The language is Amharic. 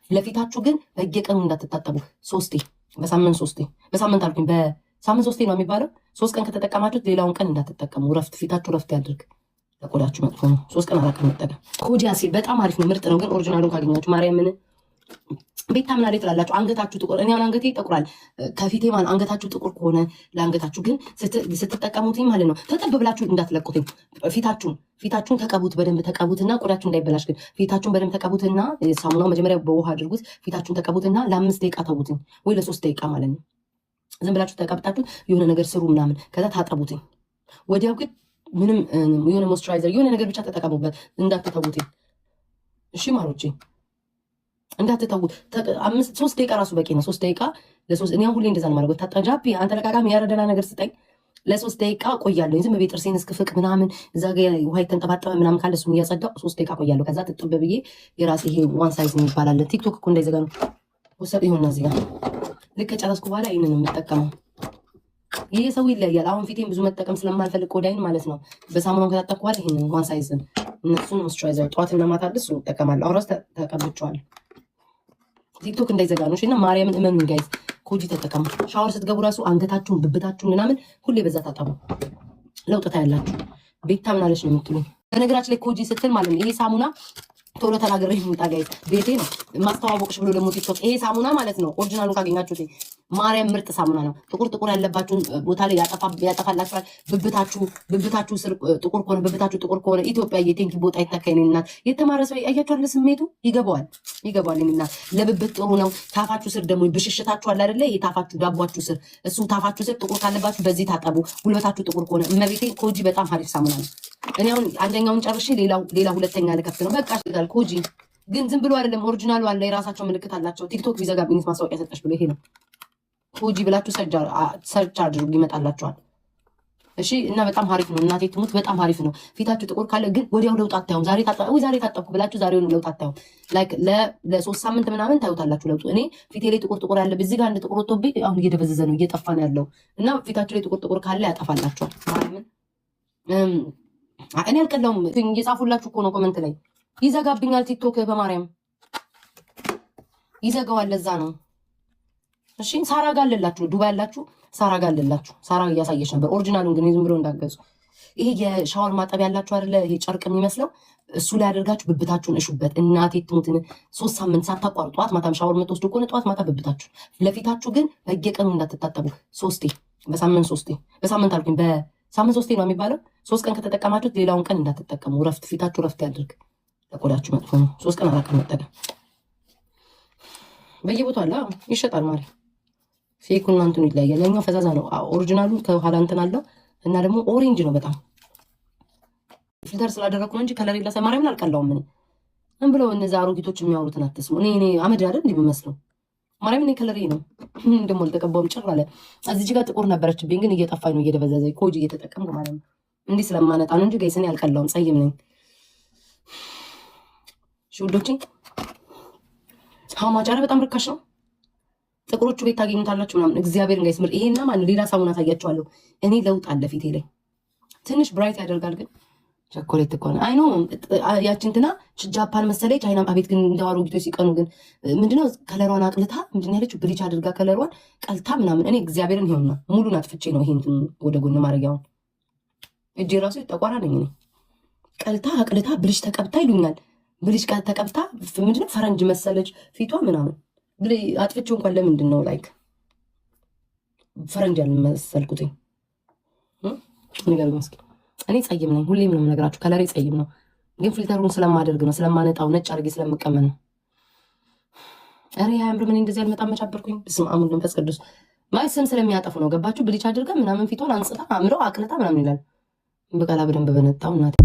ለፊታችሁ ግን በየቀኑ እንዳትታጠቡ። ሶስቴ በሳምንት፣ ሶስቴ በሳምንት አልኩኝ፣ በሳምንት ሶስቴ ነው የሚባለው። 3 ቀን ከተጠቀማችሁት ሌላውን ቀን እንዳትጠቀሙ። ረፍት፣ ፊታችሁ ረፍት ያድርግ። ለቆዳችሁ መጥፎ ነው። 3 ቀን 4 ቀን መጠቀም። Kojic acid በጣም አሪፍ ነው፣ ምርጥ ነው። ግን original ኡን ካገኛችሁ ማርያምን። ቤታ ምን አለ ትላላችሁ? አንገታችሁ ጥቁር፣ እኔ አሁን አንገቴ ይጠቁራል ከፊቴ ማለት። አንገታችሁ ጥቁር ከሆነ ለአንገታችሁ ግን ስትጠቀሙት ማለት ነው ተጠብ ብላችሁ እንዳትለቁትኝ። ፊታችሁን ተቀቡት፣ በደንብ ተቀቡትና ቆዳችሁ እንዳይበላሽ ግን ፊታችሁን በደንብ ተቀቡትና ሳሙናው መጀመሪያ በውሃ አድርጉት። ፊታችሁን ተቀቡትና ለ5 ደቂቃ ተዉትኝ ወይ ለ3 ደቂቃ ማለት ነው። ዝም ብላችሁ ተቀብታችሁት የሆነ ነገር ስሩ ምናምን፣ ከዛ ታጠቡትኝ። ወዲያው ግን ምንም የሆነ moisturizer የሆነ ነገር ብቻ ተጠቀሙበት፣ እንዳትተዉትኝ። እሺ ማሮቼ፣ እንዳትተዉት። 5 3 ደቂቃ ራሱ በቂ ነው። 3 ደቂቃ ለሶስት፣ እኔ አሁን ሁሌ እንደዛ ነው የማደርገው። ታጣጃፒ አንተ ለቃቃሚ ያረደና ነገር ስጠኝ። ለ3 ደቂቃ ቆያለሁ። ዝም ብዬ ጥርሴን እስክፍቅ ምናምን፣ እዛ ጋ ውሃ የተንጠባጠበ ምናምን ካለ እሱን እያጸዳሁ 3 ደቂቃ ቆያለሁ። ከዛ ጥጥብ ብዬ የራሴ ይሄ One Size የሚባል አለ። ቲክቶክ እኮ እንዳይዘጋ ነው ወሰድ ይሁንና እዚህ ጋር ልክ ከጨረስኩ በኋላ ይህንን ነው የምጠቀመው። ይሄ ሰው ይለያል። አሁን ፊቴን ብዙ መጠቀም ስለማልፈልግ ቆዳይን ማለት ነው። በሳሙናው ከታጠብኩ በኋላ ይህንን One Size ን እነሱን moisturizer ጠዋትና ማታ እሱን እጠቀማለሁ። አሁን ራሱ ተቀብቼዋለሁ። ቲክቶክ እንዳይዘጋ ነው። እና ማርያምን እመኑኝ guys፣ ኮጂ ተጠቀሙ። ሻወር ስትገቡ ራሱ አንገታችሁን፣ ብብታችሁን ምናምን ሁሌ በዛ ታጠቡ። ለውጥ ታያላችሁ። ቤታ ምን አለች ነው የምትሉኝ። በነገራችን ላይ ኮጂ ስትል ማለት ነው ይሄ ሳሙና፣ ቶሎ ተናግሬ ይምጣ guys፣ ቤቴ ነው ማስተዋወቅሽ ብሎ ደግሞ ቲክቶክ። ይሄ ሳሙና ማለት ነው original ኡን ካገኛችሁት ማርያም ምርጥ ሳሙና ነው። ጥቁር ጥቁር ያለባችሁን ቦታ ላይ ያጠፋላችኋል። ብብታችሁ ስር ጥቁር ከሆነ፣ ብብታችሁ ጥቁር ከሆነ፣ ኢትዮጵያ የቴንኪ ቦታ ይተካኝ እናት። የተማረ ሰው አያችኋል፣ ስሜቱ ይገባዋል ይገባዋል። እናት ለብብት ጥሩ ነው። ታፋችሁ ስር ደግሞ ብሽሽታችሁ አለ አይደለ? ይሄ ታፋችሁ ዳቧችሁ ስር፣ እሱ ታፋችሁ ስር ጥቁር ካለባችሁ በዚህ ታጠቡ። ጉልበታችሁ ጥቁር ከሆነ እመቤቴ ኮጂ በጣም አሪፍ ሳሙና ነው። እኔ አሁን አንደኛውን ጨርሼ ሌላ ሁለተኛ ልከፍት ነው። በቃ ይላል። ኮጂ ግን ዝም ብሎ አይደለም፣ original ኡ አለ። የራሳቸው ምልክት አላቸው። ቲክቶክ ቢዘጋብኝ ማስታወቂያ ሰጠሽ ብሎ። ይሄ ነው፣ ኮጂ ብላችሁ search አድርጉ፣ ይመጣላችኋል። እሺ እና በጣም አሪፍ ነው። እናቴ ትሙት በጣም አሪፍ ነው። ፊታችሁ ጥቁር ካለ ግን ወዲያው ለውጥ አታዩም። ዛሬ ታጠብኩ ብላችሁ ዛሬውኑ ለውጥ አታዩም። Like ለ3 ሳምንት ምናምን ታዩታላችሁ ለውጡ። እኔ ፊቴ ላይ ጥቁር ጥቁር ያለ እዚህ ጋር አንድ ጥቁር ወጥቶብኝ አሁን እየደበዘዘ ነው፣ እየጠፋ ነው ያለው። እና ፊታችሁ ላይ ጥቁር ጥቁር ካለ ያጠፋላችኋል። ማርያምን እኔ አልቀላውም። እየጻፉላችሁ እኮ ነው comment ላይ። ይዘጋብኛል ቲክቶክ፣ በማርያም ይዘጋዋል። ለዛ ነው። እሺ ሳራ ጋር አለላችሁ፣ ዱባይ ያላችሁ ሳራ ጋር አለላችሁ። ሳራ እያሳየች ነበር። Original ኡን ግን ዝም ብሎ እንዳገዙ። ይሄ የሻወር ማጠብ ያላችሁ አይደለ? ይሄ ጨርቅ የሚመስለው እሱ ላይ አድርጋችሁ ብብታችሁን እሹበት። እናቴ ትሙትን 3 ሳምንት ሳታቋርጡ ጠዋት ማታም ሻወር የምትወስዱ ከሆነ ጠዋት ማታ ብብታችሁ። ለፊታችሁ ግን በየቀኑ እንዳትታጠቡ። ሶስቴ በሳምንት፣ ሶስቴ በሳምንት አልኩኝ፣ በሳምንት ሶስቴ ነው የሚባለው። 3 ቀን ከተጠቀማችሁት ሌላውን ቀን እንዳትጠቀሙ። ረፍት፣ ፊታችሁ ረፍት ያድርግ። ለቆዳችሁ መጥፎ ነው። 3 ቀን 4 ቀን መጠቀም። በየቦታው አለ ይሸጣል። ማለት fake ኡና እንትኑ ይለያያል። ያኛው ፈዛዛ ነው። Original ኡ ከኋላ እንትን አለው እና ደግሞ orange ነው በጣም። Filter ስላደረግኩ ነው እንጂ color የለ። ማርያምን አልቀላውም። እኔ ምን ብለው እነዚ አሮጊቶች የሚያወሩትን አትስሙ። እኔ አመድ አይደል እንዲህ የምመስለው? ማርያምን እኔ color ኤ ነው ደግሞ አልተቀባውም። ጭር አለ። እዚህ ጋር ጥቁር ነበረችብኝ ግን እየጠፋኝ ነው፣ እየደበዘዘ ኮጂ እየተጠቀምኩ ማለት ነው። እንዲህ ስለማነጣ ነው እንጂ guys እኔ አልቀላውም፣ ጸይም ነኝ። እሺ ውዶቼ፣ how much? ኧረ በጣም ርካሽ ነው። ጥቁሮቹ ቤት ታገኙታላችሁ ምናምን። እግዚአብሔርን guys ምር ይሄና ማለት ሌላ ሳሙና ታያቸዋለሁ። እኔ ለውጥ አለ ፊቴ ላይ፣ ትንሽ bright ያደርጋል። ግን ቸኮሌት እኮ ነው። I know ያችን እንትና ጃፓን መሰለኝ ቻይና። አቤት ግን እንደ አሮጊቶች ሲቀኑ ግን ምንድነው color ዋን አቅልታ ምንድን ያለችው bleach አድርጋ color ዋን ቀልታ ምናምን። እኔ እግዚአብሔርን ይሆንና ሙሉን አጥፍቼ ነው ይሄ እንትን ወደ ጎን ማድረጊያውን። እጄ ራሱ ጠቋራ ነኝ እኔ። ቀልታ አቅልታ bleach ተቀብታ ይሉኛል። Bleach ተቀብታ ምንድነው ፈረንጅ መሰለች ፊቷ ምናምን። አጥፍቼው እንኳን ለምንድን ነው like ፈረንጅ ያልመሰልኩትኝ? ንገሩኝ እስኪ። እኔ ጸይም ነኝ፣ ሁሌም ነው የምነግራችሁ። Color ኤ ጸይም ነው፣ ግን filter ኡን ስለማደርግ ነው፣ ስለማነጣው ነጭ አድርጌ ስለምቀመጥ ነው። ኧረ አያምርም። እኔ እንደዚህ አልመጣም። መቻበርኩኝ። በስመ አብ ወወልድ ወመንፈስ ቅዱስ። ማለት ስም ስለሚያጠፉ ነው። ገባችሁ? Bleach አድርጋ ምናምን ፊቷን አንጽታ አምረው አቅልታ ምናምን ይላል። በቃላ በደንብ በነጣው እናቴ።